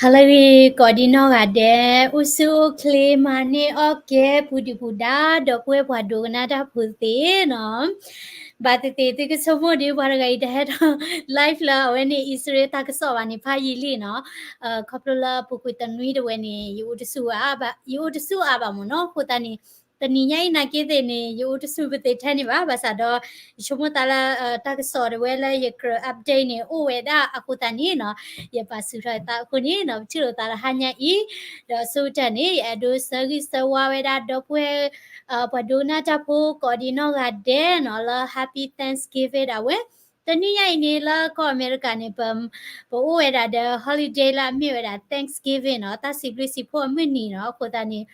ဟါလၢအဂ့ၤ ကိးဒံနီၢ်ဂၤဒဲး, အိၣ်ဆူၣ်အိၣ်ချ့ မၤန့ၢ်အီၣ်ကဲ ပူၤဒုၣ်ပူၤဒါ ဒီပုၢ်ဝဲၢ်ပှၤဒိကနၣ်တၢ်ဖိသ့ၣ်နီၤ, ဘၣ်သ့ၣ်သ့ၣ်သုကဆိကမိၣ်ဒီး ပှၤတဂၤအံၤတဟဲထီၣ် live လၢအဝဲန့ၣ် အံၣ်စရ့လးတၢ်ကစီၣ်ဘၣ်န့ၣ် ဖးယံာ်လံနီၤ, ခီဖျိလၢပူၤကွံာ်တနွံတဝဲန့ၣ် ယအိၣ်တဆူၣ်အါဘၣ်, ယအိၣ်တဆူၣ်အါဘၣ်မ့ၢ်နီၤ, အဃိသတးန့ၣ် တနံၤညါအံၤနာ်က့သ့ၣ်န့ၣ် ယအိၣ်တဆူၣ်ပသ့ၣ်ထဲန့ၣ်ဘၣ်, ဘၣ်ဆၣ်ဒီး ယဆိကမိၣ်သးလၢ တၢ်ကစီၣ်တဝဲလၢယကြၢး update န့ၣ် အိၣ်ဝဲဒၣ်အဃိသတးန့ၣ်နီၤ, ယပာ်ဆူၣ်ထီၣ်ယသးအဃိန့ၣ်နီၤ, ပထံၣ်လိာ်သးလၢဟါညါအံၤ, ဒီးအဆိကတၢၢ်န့ၣ် ယအဲၣ်ဒိးဆၢဂံၢ်ဆၢဝါဝဲဒၣ် ဒီပုၢ်ဝဲၢ် ပှၤဒိကနၣ်တၢ်ဖိကိးဒံနီၢ်ဂၤဒဲးနီၤ လၢ Happy Thanksgiving ဒၣ်ဝဲ, တနံၤညါအံၤန့ၣ် လၢကီၢ်အမဲရကၤန့ၣ် ပ ပအိၣ်ဝဲဒၣ်ဒီး holiday လၢအမ့ၢ်ဝဲဒၣ် Thanksgiving နီၤ, တၢ်စံးဘျုးစံးဖှိၣ်အမုၢ်နံၤနီၤ, အဃိသတးန့ၣ်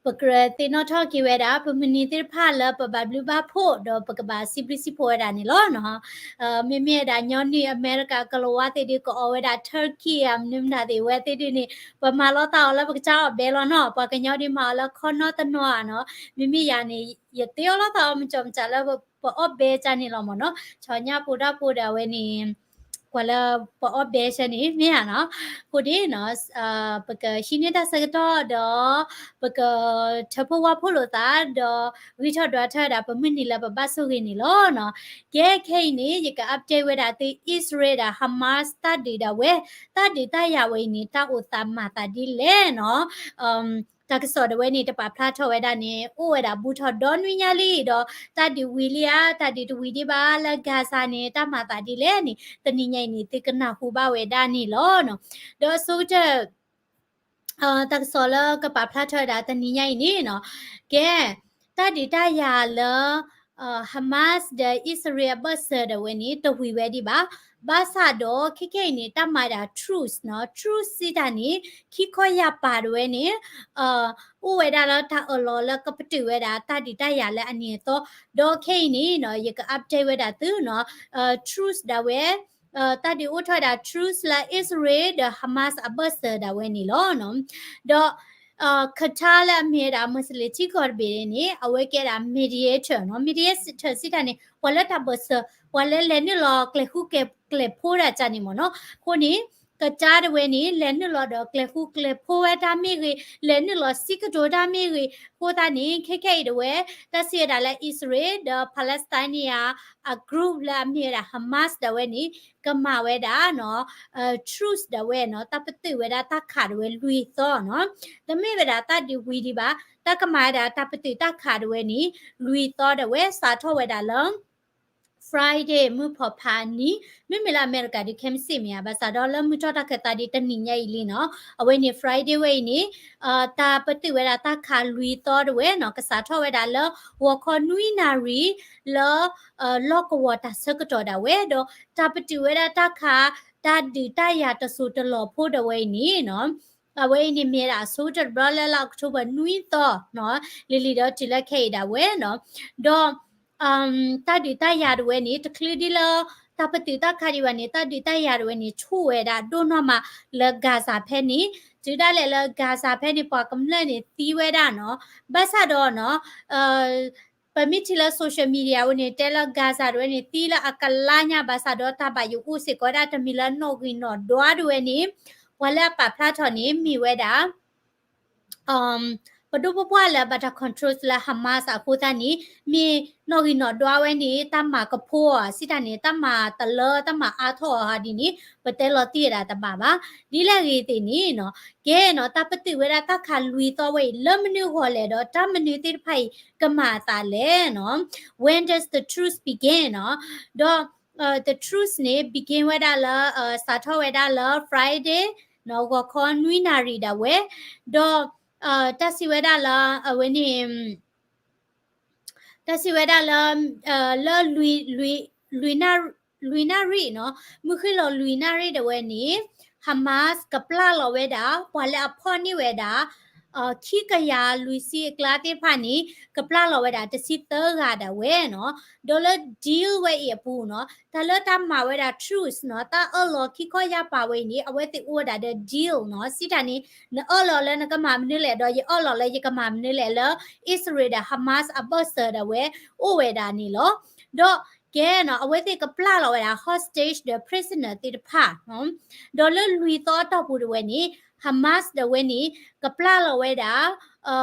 ပကြၢးသ့ၣ်နီၣ်ထီၣ်က့ၤဝဲဒၣ် ပမုၢ်နံၤသ့ၣ်တဖၣ်လၢပဘၣ်ဘျုးဘၣ်ဖှိၣ် ဒီးပကဘၣ်စံးဘျုးစံးဖှိၣ်ဝဲဒၣ်န့ၣ်လီၤနီၤ. မ့မ့ၢ်ဝဲဒၣ်ညီနုၢ်အမဲရကၤကလၤဝါသ့ၣ်ဒီး ကအီၣ်ဝဲဒၣ် turkey ဧါ မနုၤမတၤသ့ၣ်ဝဲသ့ၣ်ဒုးန့ၣ် ပမၤလိသးအီၤလၢပကစၢ်အီၣ်ဘဲလီၤနီၤ, ပှၤကညီဒုးမၤအီၤလၢခီနီတနီၤဧါနီၤ. မ့မ့ၢ်ယၤန့ၣ် ယသ့အီၣ်လိာ်သးအီၤမုၢ်ကီၢ်မုၢ်ကၢ်လၢ ပအီၣ်ဘဲကၢ်န့ၣ်လီၤမ့ၢ်နီၤ, ဆီညၣ်ဖိတၢ်ဖိဒီးအဝဲန့ၣ် ကွၢ်လၢပအီၣ်ဘဲဆၢန့ၣ် မ့ၢ်ဧါနီၤ. အဃိန့ၣ်နီၤ ပကဟံးန့ၢ်တၢ်ဆၢကတီၢ်ဒီး ပကထၢဖှိၣ်ဝါဖှိၣ်လိာ်သးဒီး ဂံၢ်ထီၣ်ဒွးထီၣ်ဝဲဒၣ် ပမုၢ်နံၤလၢပဘၣ်ဆိၣ်ဂ့ၤန့ၣ်လီၤနီၤ. ကဲခဲအံၤန့ၣ် ယက update ဝဲဒၣ်သု အံၣ်စရ့လးဒီး Hamas တၢ်ဒုးဒၣ်ဝဲ, တၢ်ဒုးတၢ်ယၤဝဲအံၤန့ၣ် တၢ်အိၣ်သးမၤသးဒ်လဲၣ်နီၤ. တၢ်ကစီၣ်ဒၣ်ဝဲန့ၣ် တပာ်ဖျါထီၣ်ဝဲဒၣ်န့ၣ် အိၣ်ဝဲဒၣ်ဘူးထီၣ်ဒီနွံညါလံဒီး တၢ်ဒုးဝံၤလံဧါ, တၢ်ဒုးတဝံၤဒံးဘၣ်လၢ Gaza န့ၣ် တၢ်မၤသးဒ်လဲၣ်န့ၣ် တနံၤညါအံၤန့ၣ် သုကနၢ်ဟူဘၣ်ဝဲဒၣ်န့ၣ်လီၤနီၤ. ဒီးအဆိကတၢၢ် တၢ်ကစီၣ်လၢကပာ်ဖျါထီၣ်ဝဲဒၣ်တနံၤညါအံၤန့ၣ်နီၤ, ကဲ တၢ်ဒုးတၢ်ယၤလၢ Hamas ဒီးအံၣ်စရ့လးအဘၢၣ်စၢၤဒၣ်ဝဲန့ၣ် တဝံၤဝဲဒံးဘၣ်. ဘၣ်ဆၣ်ဒီး ခဲခဲအံၤန့ၣ် တၢ်မၤဒၣ် truce နီၤ, truce စံးတၢ်န့ၣ် ခံခီယၢ်ပၤဒၣ်ဝဲန့ၣ် အိၣ်ဝဲဒၣ်လၢတၢ်အၢၣ်လီၤလၢကပတုာ်ဝဲဒၣ်တၢ်ဒုးတၢ်ယၤလၢအနံၤအသီ, ဒီးခဲအံၤန့ၣ်နီၤ ယက update ဝဲဒၣ်သုနီၤ, truce ဒၣ်ဝဲ တၢ်ဒုးအိၣ်ထီၣ်ဝဲဒၣ် truce လၢအံၣ်စရ့လးဒီး Hamas အဘၢၣ်စၢၤဒၣ်ဝဲန့ၣ်လီၤနီၤ. ဒီး Qatar လၢအမ့ၢ်ဝဲဒၣ် Muslim ထံကီၢ်တဘ့ၣ်န့ၣ် အဝဲကဲဒၣ် mediator နီၤ, mediator စံးတၢ်န့ၣ် ပှၤလၢတၢ်ဘၢၣ်စၢၤ ပှၤလၢလဲၤနုာ်လီၤကျဲၤဃူကျဲၤဖိးဒၣ်ကၢ်န့ၣ်မ့ၢ်နီၤ. အဃိန့ၣ် Qatar ဒၣ်ဝဲန့ၣ် လဲၤနုာ်လီၤဒီးကျဲၤဃူကျဲၤဖိးဝဲတၢ်မ့ၢ်ဂ့ၤ, လဲၤနုာ်လီၤစံးကတိၤတၢ်မ့ၢ်ဂ့ၤ, အဃိသတးန့ၣ် ခဲခဲအံၤဒၣ်ဝဲ တၢ်စံးဝဲဒၣ်လၢအံၣ်စရ့လးဒီး Palestine အ group လၢအမ့ၢ်ဝဲဒၣ် Hamas ဒၣ်ဝဲန့ၣ် ကမၤဝဲဒၣ်နီၤ truce ဒၣ်ဝဲနီၤ, တၢ်ပတုာ်ဝဲဒၣ်တၢ်ခးဒၣ်ဝဲလွံၢ်သီနီၤ. တမ့ၢ်ဝဲဒၣ်တၢ်ဒုးဝံၤဒံးဘၣ်, တၢ်ကမၤဝဲဒၣ်တၢ်ပတုာ်တၢ်ခးဒၣ်ဝဲန့ၣ် လွံၢ်သီဒၣ်ဝဲ စးထီၣ်ဝဲဒၣ်လၢ Friday မုၢ်ဖီၣ်ဖးနံၤ, မ့မ့ၢ်လၢအမဲရကၤဒုးခဲမုၢ်ဆ့ၣ်မ့ၢ်ဧါ, ဘၣ်ဆၣ်ဒီးလၢမုၢ်ထီၣ်တၢ်ခၢၣ်သးဒ်တနံၤညါအံၤလံနီၤ, အဝဲန့ၣ် Friday ဝဲအံၤန့ၣ် တၢ်ပတုာ်ဝဲဒၣ်တၢ်ခးလွံၢ်သီဒၣ်ဝဲနီၤ, ကစးထီၣ်ဝဲဒၣ်လၢ ဂီၤခီနွံနၣ်ရံၣ် လၢ လီၢ်ကဝီၤတၢ်ဆၢကတီၢ်ဒၣ်ဝဲ, ဒီးတၢ်ပတုာ်ဝဲဒၣ်တၢ်ခး တၢ်ဒုးတၢ်ယၤတစိၤတလီၢ်ဖိဒၣ်ဝဲအံၤန့ၣ်နီၤ, အဝဲအံၤန့ၣ်မ့ၢ်ဝဲဒၣ်အဆိကတၢၢ်တဘျီလၢလါ October နွံသီနီၤ, လံၤလံၤဒီးတုၤလၢခဲအံၤဒၣ်ဝဲနီၤ, ဒီး တၢ်ဒုးတၢ်ယၤဒၣ်ဝဲန့ၣ် တချုးဒ်လၢ တၢ်ပတုာ်တၢ်ခးဒံးဘၣ်န့ၣ် တၢ်ဒုးတၢ်ယၤဒၣ်ဝဲန့ၣ် ဆူၣ်ဝဲဒၣ်ဒိၣ်နီၢ်မးလၢ Gaza ဖဲန့ၣ်, တုၤဒၣ်လဲာ်လၢ Gaza ဖဲန့ၣ် ပှၤကမျၢၢ်န့ၣ်သံဝဲဒၣ်နီၤ, ဘၣ်ဆၣ်ဒီးနီၤ ပမ့ၢ်ထံၣ်လၢ social media ဝဲန့ၣ် တဲလၢ Gaza ဒၣ်ဝဲန့ၣ် သံလၢအကလါညါ, ဘၣ်ဆၣ်ဒီးတၢ်ဘၣ်ယိၣ်အိၣ်စ့ၢ်ကီးဝဲဒၣ်တမံၤလၢနီၣ်ဂံၢ်နီၣ်ဒွါဒၣ်ဝဲန့ၣ်, ပှၤလၢအပာ်ဖျါထီၣ်န့ၣ် မ့ၢ်ဝဲဒၣ် ပဒိၣ်ပပှၢ်လၢအဘၣ်တၢ် control လၢ Hamas အဃိသတးန့ၣ် မ့ၢ်နီၣ်ဂံၢ်နီၣ်ဒွါဝဲန့ၣ် တၢ်မၤကဖိအီၤစံးတၢ်န့ၣ် တၢ်မၤတလၢ တၢ်မၤအါထီၣ်အီၤဟးဒ်န့ၣ် ပတဲလီၤတံၢ်ဝဲဒၣ်တဘၣ်ဘၣ်. ဒ်လဲၣ်ဂ့ၤသ့ၣ်န့ၣ်နီၤ ကဲနီၤ တၢ်ပတုာ်ဝဲဒၣ်တၢ်ခးလွံၢ်သီဝဲအံၤ လၢမနုၤအဂီၢ်လဲၣ်ဒီး တၢ်မနုၤသ့ၣ်တဖၣ်အံၤ ကမၤအသးလဲၣ်နီၤ. When does the truce begin နီၤ. ဒီး the truce န့ၣ် begin ဝဲဒၣ်လၢ စးထီၣ်ဝဲဒၣ်လၢ Friday နီၤ ဂီၤခီနွံနၣ်ရံၣ်ဒၣ်ဝဲ ဒီး တၢ်စံးဝဲဒၣ်လၢ အဝဲန့ၣ် တၢ်စံးဝဲဒၣ်လၢ လၢ လွံၢ်နၣ်ရံၣ်နီၤ မုၢ်ဃ့ၢ်လီၤလွံၢ်နၣ်ရံၣ်ဒၣ်ဝဲန့ၣ် Hamas ကပျၢ်လီၤဝဲဒၣ် ပှၤလၢအဖီၣ်န့ၢ်ဝဲဒၣ် ခံကယၤလွံၢ်ဆံအကျါသ့ၣ်တဖၣ်န့ၣ် ကပျၢ်လီၤဝဲဒၣ်တဆံသၢဂၤဒၣ်ဝဲနီၤ. ဒီးလၢ deal ဝဲအံၤအပူၤနီၤ တၢ်လၢတၢ်မၤဝဲဒၣ် truce နီၤ တၢ်အၢၣ်လီၤခံခီယၢ်ပၤဝဲအံၤန့ၣ် အဝဲသ့ၣ်အိၣ်ဝဲဒၣ်ဒီး deal နီၤ စံးတၢ်န့ၣ် နအၢၣ်လီၤလၢနကမၤမနုၤလဲၣ် ဒီးယအၢၣ်လီၤလၢယကမၤမနုၤလဲၣ်လၢ အံၣ်စရ့လးဒီး Hamas အဘၢၣ်စၢၤဒၣ်ဝဲအိၣ်ဝဲဒၣ်န့ၣ်လီၤ. ဒီး ကဲနီၤ အဝဲသ့ၣ်ကပျၢ်လီၤဝဲဒၣ် hostage ဒီး prisoner သ့ၣ်တဖၣ်နီၤ, ဒီးလၢလွံၢ်သီအတီၢ်ပူၤဒၣ်ဝဲန့ၣ် Hamas ဒၣ်ဝဲန့ၣ် ကပျၢ်လီၤဝဲဒၣ်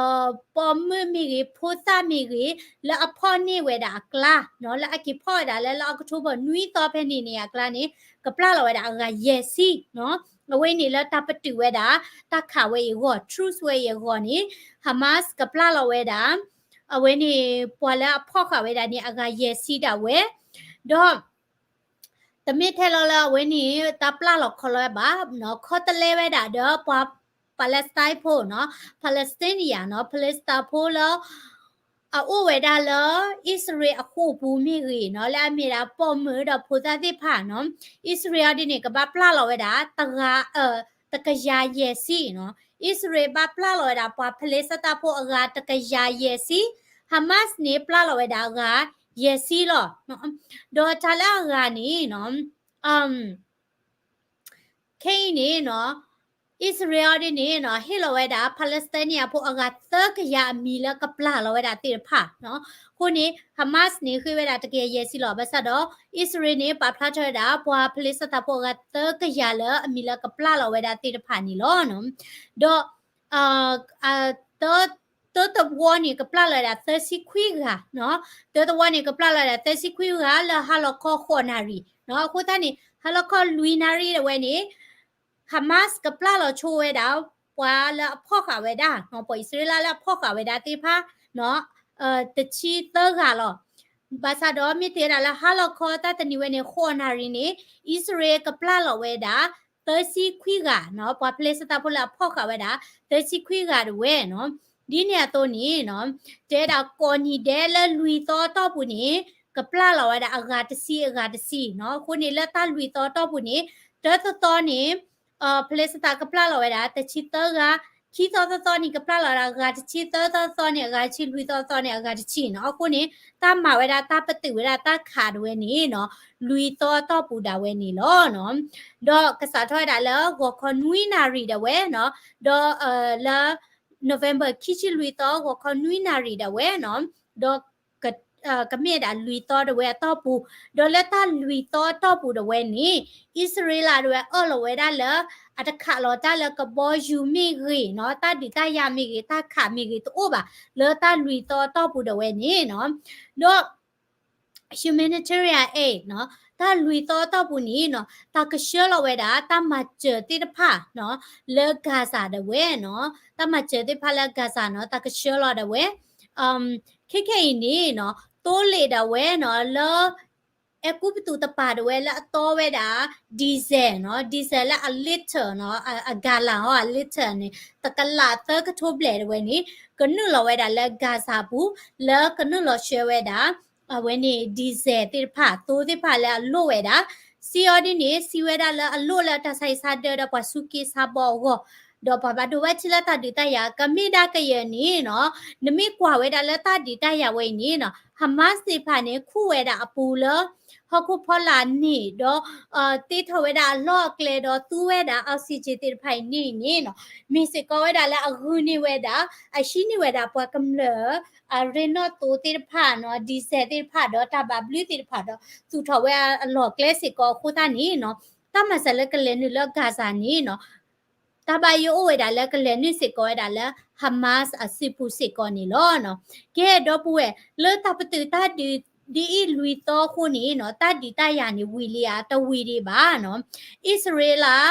ပိာ်မုၣ်မ့ၢ်ဂ့ၤ ဖိသၣ်မ့ၢ်ဂ့ၤ လၢအဖီၣ်န့ၢ်ဝဲဒၣ်အကျါနီၤ, လၢအက့ၤဖီၣ်ဝဲဒၣ်လၢ လၢ October နွံသီဖဲန့ၣ်န့ၣ်အကျါန့ၣ် ကပျၢ်လီၤဝဲဒၣ်အဂၤယဲၢ်ဆံနီၤ, အဝဲန့ၣ်လၢတၢ်ပတုာ်ဝဲဒၣ် တၢ်ခးဝဲအံၤအဂီၢ် truce ဝဲအံၤအဂီၢ်န့ၣ် Hamas ကပျၢ်လီၤဝဲဒၣ် အဝဲန့ၣ် ပှၤလၢအဖီၣ်ဃာ်ဝဲဒၣ်န့ၣ် အဂၤယဲၢ်ဆံဒၣ်ဝဲ, ဒီး တမ့ၢ်ထဲလီၤလၢအဝဲန့ၣ် တၢ်ပျၢ်လီၤခီလီၤဝဲဘၣ်နီၤ, ခီတလဲဝဲဒၣ်ဒီးပှၤ Palestine ဖိနီၤ, Palestinian နီၤ, Palestine ဖိလၢ အအိၣ်ဝဲဒၣ်လၢ အံၣ်စရ့လးအဃိာ်ပူၤမ့ၢ်ဂ့ၤနီၤ, လၢအမ့ၢ်ဒၣ်ပိာ်မုၣ်ဒီးဖိသၣ်သ့ၣ်တဖၣ်နီၤ, အံၣ်စရ့လးဒ်န့ၣ် ကဘၣ်ပျၢ်လီၤဝဲဒၣ် တဂၤ တကယၤယဲၢ်ဆံနီၤ, အံၣ်စရ့လးဘၣ်ပျၢ်လီၤဝဲဒၣ် ပှၤ Palestine ဖိအဂၤတကယၤယဲၢ်ဆံ, Hamas န့ၣ် ပျၢ်လီၤဝဲဒၣ်အဂၤယဲၢ်ဆံလီၤ. ဒီးတၢ်လၢအဂၤန့ၣ်နီၤ ခဲအံၤန့ၣ်နီၤ, အံၣ်စရ့လးဒ်န့ၣ်နီၤ ဟ့ၣ်လီၤဝဲဒၣ် Palestinian ဖိအဂၤသၢကယၤအမံၤလၢကပျၢ်လီၤဝဲဒၣ်သ့ၣ်တဖၣ်နီၤ, အဃိန့ၣ် Hamas န့ၣ် ဃ့ဝဲဒၣ်တကယၤယဲၢ်ဆံလီၤ. ဘၣ်ဆၣ်ဒီး အံၣ်စရ့လးန့ၣ် ပာ်ဖျါထီၣ်ဝဲဒၣ် ပှၤ Palestine ဖိအဂၤသၢကယၤလၢအမံၤလၢကပျၢ်လီၤဝဲဒၣ်သ့ၣ်တဖၣ်န့ၣ်လီၤ. ဒီး သၢသဝီန့ၣ် ကပျၢ်လီၤဝဲဒၣ်သၢဆံခွံဂၤနီၤ, သၢသဝီန့ၣ် ကပျၢ်လီၤဝဲဒၣ်သၢဆံခွံဂၤလၢဟါလီၤခီဃိးနၣ်ရံၣ်နီၤ, အဃိသတးန့ၣ် ဟါလီၤခီလွံၢ်နၣ်ရံၣ်ဒၣ်ဝဲန့ၣ် Hamas ကပျၢ်လီၤဆိဝဲဒၣ် ပှၤလၢအဖီၣ်ဃာ်ဝဲဒၣ်နီၤ, ပှၤအံၣ်စရ့လးလၢအဖီၣ်ဃာ်ဝဲဒၣ်သ့ၣ်တဖၣ်နီၤ, တဆံသၢဂၤလီၤ. ဘၣ်ဆၣ်ဒီးမ့ၢ်တဲဒၣ်လၢဟါလီၤခီသၢသနံၤဝဲန့ၣ် ဃိးနၣ်ရံၣ်န့ၣ် အံၣ်စရ့လးကပျၢ်လီၤဝဲဒၣ် သၢဆံခွံဂၤနီၤ, ပှၤ Palestine ဖိလၢအဖီၣ်ဃာ်ဝဲဒၣ် သၢဆံခွံဂၤဒၣ်ဝဲနီၤ. ဒ်န့ၣ်အသိးန့ၣ်နီၤ, တဲဒၣ်ကိးနံၤဒဲးလၢလွံၢ်သီအတီၢ်ပူၤန့ၣ် ကပျၢ်လီၤဝဲဒၣ်အဂၤတဆံအဂၤတဆံနီၤ, အဃိန့ၣ်လၢတၢ်လွံၢ်သီအတီၢ်ပူၤန့ၣ် တၢသီသီန့ၣ် Palestine ကပျၢ်လီၤဝဲဒၣ်တဆံသၢဂၤ, ခံသီသီသီန့ၣ် ကပျၢ်လီၤဝဲဒၣ်အဂၤတဆံ, သၢသီသီန့ၣ် အဂၤတဆံ, လွံၢ်သီသီန့ၣ် အဂၤတဆံနီၤ. အဃိန့ၣ် တၢ်မၤဝဲဒၣ်တၢ်ပတုာ်ဝဲဒၣ်တၢ်ခးဒၣ်ဝဲန့ၣ်နီၤ, လွံၢ်သီအတီၢ်ပူၤဒၣ်ဝဲန့ၣ်လီၤနီၤ. ဒီးကစးထီၣ်ဝဲဒၣ်လၢဂီၤခီနွံနၣ်ရံၣ်ဒၣ်ဝဲနီၤ, ဒီးလၢ November ခံဆံလွံၢ်သီ ဂီၤခီနွံနၣ်ရံၣ်ဒၣ်ဝဲနီၤ, ဒီး ကမ့ၢ်ဒၣ်လွံၢ်သီဒၣ်ဝဲအတီၢ်ပူၤ, ဒီးလၢတၢ်လွံၢ်သီအတီၢ်ပူၤဒၣ်ဝဲန့ၣ် အံၣ်စရ့လးဒၣ်ဝဲအၢၣ်လီၤဝဲဒၣ်လၢ အတခးလီၤတၢ်လၢကဘီယူၤမ့ၢ်ဂ့ၤနီၤ, တၢ်ဒုးတၢ်ယၤမ့ၢ်ဂ့ၤ တၢ်ခးမ့ၢ်ဂ့ၤတအိၣ်ဘၣ်, လၢတၢ်လွံၢ်သီအတီၢ်ပူၤဒၣ်ဝဲန့ၣ်နီၤ, ဒီး humanitarian aid နီၤ, တၢ်လွံၢ်သီအတီၢ်ပူၤန့ၣ်နီၤ တၢ်ကဆှၢလီၤဝဲဒၣ် တၢ်မၤစၢၤသ့ၣ်တဖၣ်နီၤ လၢ Gaza ဒၣ်ဝဲနီၤ, တၢ်မၤစၢၤသ့ၣ်တဖၣ်လၢ Gaza နီၤ တၢ်ကဆှၢလီၤဒၣ်ဝဲ ခဲခဲအံၤန့ၣ်နီၤ သိလ့ၣ်ဒၣ်ဝဲနီၤ လၢ အဲၤကူပတူးတပၤဒၣ်ဝဲလၢအတီဝဲဒၣ် diesel နီၤ, diesel လၢအ liter နီၤ, အ gallon အီၤ အ liter န့ၣ် တကလးသၢကထိဘျဲၣ်ဒၣ်ဝဲန့ၣ် ကနုာ်လီၤဝဲဒၣ်လၢ Gaza ပူၤ လၢကနုာ်လီၤဆှၢဝဲဒၣ် အဝဲန့ၣ် diesel သ့ၣ်တဖၣ် သိသ့ၣ်တဖၣ်လၢအလိၣ်ဝဲဒၣ်, စံးအီၤဒ်န့ၣ် စံးဝဲဒၣ်လၢအလိၣ်လၢတၢ်ဆါဟံၣ်ဆါဒၢဒီးပှၤဆူးက့ဆါဘီအဂီၢ်, ဒီးပှၤဘၣ်ဒိဘၣ်ထံးလၢတၢ်ဒုးတၢ်ယၤ ကမ့ၢ်ဒၣ်ကယဲၢ်န့ၣ်နီၤ, နမ့ၢ်ကွၢ်ဝဲဒၣ်လၢတၢ်ဒုးတၢ်ယၤဝဲအံၤန့ၣ်နီၤ Hamas သ့ၣ်တဖၣ်န့ၣ် ခူၣ်ဝဲဒၣ်အပူၤလၢ ဟီၣ်ခိၣ်ဖီလာ်န့ၣ်ဒီး တ့ထီၣ်ဝဲဒၣ်အလီၢ်အကျဲဒီးသူဝဲဒၣ် oxygen သ့ၣ်တဖၣ်အံၤန့ၣ်န့ၣ်နီၤ, မ့ၢ်စ့ၢ်ကီးဝဲဒၣ်လၢအဂုာ်န့ၢ်ဝဲဒၣ် အဟံးန့ၢ်ဝဲဒၣ်ပှၤကမျၢၢ် အရ့နီၣ်သိသ့ၣ်တဖၣ်နီၤ, diesel သ့ၣ်တဖၣ်ဒီးတၢ်ဘၣ်ဘျုးသ့ၣ်တဖၣ်ဒီး သူၣ်ထီၣ်ဝဲအလီၢ်ကျဲစ့ၢ်ကီးအဃိသတးန့ၣ်နီၤ, တၢ်မၤစၢၤလၢကလဲၤနုာ်လၢ Gaza န့ၣ်နီၤ တၢ်ဘၣ်ယိၣ်အိၣ်ဝဲဒၣ်လၢကလဲၤနုာ်စ့ၢ်ကီးဝဲဒၣ်လၢ Hamas အစုပူၤစ့ၢ်ကီးန့ၣ်လီၤ. ကဲဒီပုၢ်ဝဲၢ် လၢတၢ်ပတုာ်တၢ်ဒုးဒ်အံၤလွံၢ်သီအဃိန့ၣ်နီၤ တၢ်ဒုးတၢ်ယၤန့ၣ်ဝံၤလံဧါ, တဝံၤဒံးဘၣ်နီၤ. အံၣ်စရ့လး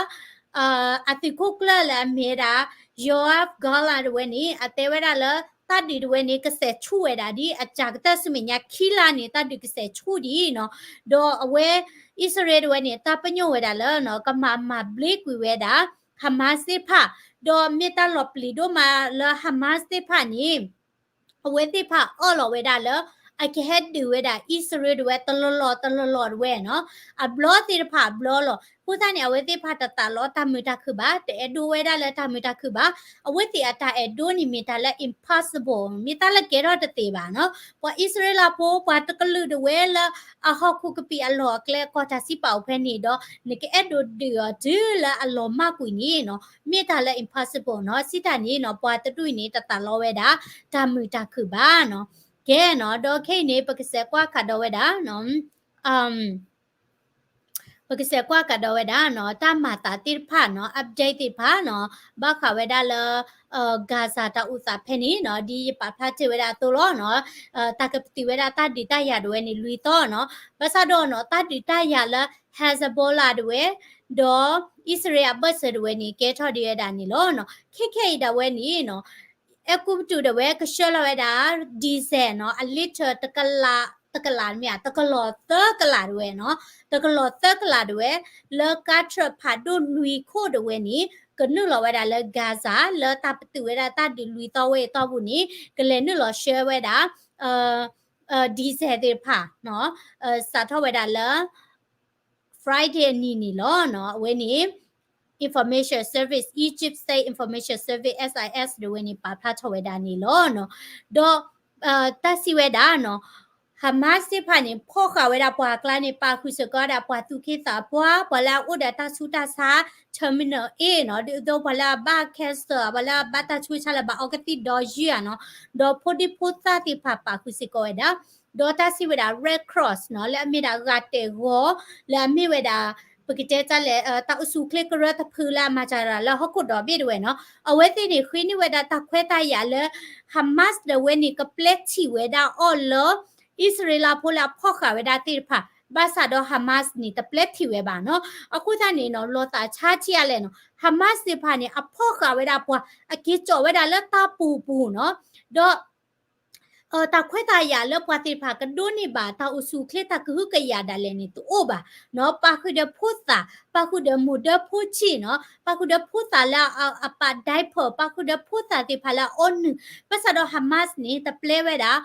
အသုးခိၣ်ကျၢၢ်လၢအမ့ၢ်ဝဲဒၣ် Yoav Gallant တဝဲန့ၣ် အတဲဝဲဒၣ်လၢ တၢ်ဒုးတဝဲန့ၣ် ကစဲးဆူၣ်ဝဲဒၣ်ဒ်အစှၤကတၢၢ်ဆူမဲာ်ညါခံလါန့ၣ် တၢ်ဒုးကစဲးဆူၣ်ဒံးနီၤ. ဒီးအဝဲ အံၣ်စရ့လးတဝဲန့ၣ် တၢ်ပညိၣ်ဝဲဒၣ်လၢ ကမၤမၤဘျ့ကွံာ်ဝဲဒၣ် Hamas သ့ၣ်တဖၣ်, ဒီးမ့ၢ်တၢ်လီၤပျံၤဒိၣ်မးလၢ Hamas သ့ၣ်တဖၣ်န့ၣ် အဝဲသ့ၣ်တဖၣ်အၢၣ်လီၤဝဲဒၣ်လၢ အကဟဲဒုးဝဲဒၣ်အံၣ်စရ့လးတဝဲတလီၢ်လီၢ်တလီၢ်လီၢ်တဝဲနီၤ, အဘျီသ့ၣ်တဖၣ်အဘျီလီၤ. အဃိသတးန့ၣ် အဝဲသ့ၣ်တဖၣ်တသးလီတၢ်မုာ်တၢ်ခုၣ်ဘၣ်, တအဲၣ်ဒိးဝဲဒၣ်လၢတၢ်မုာ်တၢ်ခုၣ်ဘၣ်. အဝဲသ့ၣ်အတၢ်အဲၣ်ဒိးန့ၣ်မ့ၢ်တၢ်လၢ impossible မ့ၢ်တၢ်လၢကဲထီၣ်တသ့ဘၣ်နီၤ. ပှၤအံၣ်စရ့လးဖိ ပှၤတကလုာ်တဝဲလၢ အဟီၣ်ခိၣ်ကပံာ်အလီၢ်အကျဲကီၢ်တၢ်စံးပာ်အိၣ်ဖဲန့ၣ်ဒီး နကအဲၣ်ဒိးဒုးအီၤတုၤလၢအလီၤမၢ်ကွံာ်န့ၣ်နီၤ, မ့ၢ်တၢ်လၢ impossible နီၤ. စံးတၢ်န့ၣ်နီၤ ပှၤတဒူၣ်အံၤန့ၣ် တသးလီဝဲဒၣ် တၢ်မုာ်တၢ်ခုၣ်ဘၣ်နီၤ. ကဲနီၤ ဒီးခဲအံၤန့ၣ် ပကစဲးကွၢ်ခးဒီးဝဲဒၣ်နီၤ ပကစဲးကွၢ်ကဒီးဝဲဒၣ်နီၤ တၢ်မၤသးသ့ၣ်တဖၣ်နီၤ update သ့ၣ်တဖၣ်နီၤ ဘၣ်ဃးဝဲဒၣ်လၢ Gaza တၢ်အိၣ်သးဖဲန့ၣ်နီၤ ဒ်ယပာ်ဖျါတ့ၢ်ဝဲဒၣ်အသိးလီၤနီၤ တၢ်ကပတုာ်ဝဲဒၣ်တၢ်ဒုးတၢ်ယၤဒၣ်ဝဲန့ၣ် လွံၢ်သီနီၤ ဘၣ်ဆၣ်ဒီးနီၤ တၢ်ဒုးတၢ်ယၤလၢ Hezbollah ဒၣ်ဝဲ ဒီးအံၣ်စရ့လးအဘၢၣ်စၢၤဒၣ်ဝဲန့ၣ် ကဲထီၣ်ဒံးဝဲဒၣ်န့ၣ်လီၤနီၤ ခဲခဲအံၤဒၣ်ဝဲန့ၣ်နီၤ အဲၤကူပတူးဒၣ်ဝဲကဆှၢလီၤဝဲဒၣ် diesel နီၤ အလံထၢၣ်တကလး တကလးမ့ၢ်ဧါ တကလီၤသၢကလးဒၣ်ဝဲနီၤ တကလီၤသၢကလးဒၣ်ဝဲ လၢကါထၢၣ်ဖးဒိၣ်လွံၢ်ခိၣ်ဒၣ်ဝဲန့ၣ် ကနုာ်လီၤဝဲဒၣ်လၢ Gaza လၢတၢ်ပတုာ်ဝဲဒၣ်တၢ်ဒုးလွံၢ်သီဝဲအံၤအတီၢ်ပူၤန့ၣ် ကလဲၤနုာ်လီၤဆှၢဝဲဒၣ် diesel သ့ၣ်တဖၣ် စးထီၣ်ဝဲဒၣ်လၢ Friday အနံၤန့ၣ်လီၤနီၤ အဝဲန့ၣ် Information Service, Egypt State Information Service, S I S ဒၣ်ဝဲန့ၣ် ပာ်ဖျါထီၣ်ဝဲဒၣ်န့ၣ်လီၤနီၤ ဒီး တၢ်စံးဝဲဒၣ်နီၤ Hamas သ့ၣ်တဖၣ်န့ၣ် ဖီၣ်ဃာ်ဝဲဒၣ်ပှၤအကျါန့ၣ် ပာ်ဃုာ်စ့ၢ်ကီးဝဲဒၣ်ပှၤသူၣ်က့သးပှၢ် ပှၤလၢအအိၣ်ဒီးတၢ်ဆူးတၢ်ဆါ terminal အ့ၣ်နီၤ ဒ်သိးပှၤလၢအဘၣ် cancer ပှၤလၢအဘၣ်တၢ်ဆူးတၢ်ဆါလၢဘၣ်အီကသံၣ်ဒီယုၢ်ဧါနီၤ ဒီးဖိဒံဖိသၣ်သ့ၣ်တဖၣ်ပာ်ဃုာ်စ့ၢ်ကီးဝဲဒၣ် ဒီးတၢ်စံးဝဲဒၣ် Red Cross နီၤ လၢအမ့ၢ်ဒၣ်ဂၤတဲာ်ဂီၤ လၢအမ့ၢ်ဝဲဒၣ် ပကတဲတၢ်လဲၣ် တၢ်အိၣ်ဆူၣ်အိၣ်ချ့ကရၢတဖုလၢအမၤစၢၤတၢ်လၢဟီၣ်ခိၣ်ဒီဘ့ၣ်ဒၣ်ဝဲနီၤ အဝဲသ့ၣ်န့ၣ် ဃ့န့ၢ်ဝဲဒၣ်တၢ်ခွဲးတၢ်ယာ်လၢ Hamas ဒၣ်ဝဲန့ၣ် ကပျဲထံၣ်ဝဲဒၣ်အီၤလၢ အံၣ်စရ့လးဖိလၢအဖီၣ်ဃာ်ဝဲဒၣ်သ့ၣ်တဖၣ် ဘၣ်ဆၣ်ဒီး Hamas န့ၣ် တပျဲထံၣ်ဝဲဘၣ်နီၤ အဃိသတးန့ၣ်နီၤ လီၤသးဆါထံအါလဲၣ်နီၤ Hamas သ့ၣ်တဖၣ်န့ၣ် အဖီၣ်ဃာ်ဝဲဒၣ်ပှၤ အက့ၤကၠီၣ်ဝဲဒၣ်လၢတၢ်ပူၤပူၤနီၤ ဒီး တၢ်ခွဲးတၢ်ယာ်လၢပှၤသ့ၣ်တဖၣ်ကဒိးန့ၢ်ဘၣ် တၢ်အိၣ်ဆူၣ်အိၣ်ချ့တၢ်ကဟုကယာ်ဒၣ်လဲာ်န့ၣ် တအိၣ်ဘၣ်နီၤ ပာ်ဃုာ်ဒီးဖိသၣ် ပာ်ဃုာ်ဒီးမိၢ်ဒၢဖိဆံးနီၤ ပာ်ဃုာ်ဒီးဖိသၣ်လၢအပာ် diaper ပာ်ဃုာ်ဒီးဖိသၣ်သ့ၣ်တဖၣ်လၢအအီနုၢ် ဘၣ်ဆၣ်ဒီး Hamas န့ၣ် တပျဲဝဲဒၣ်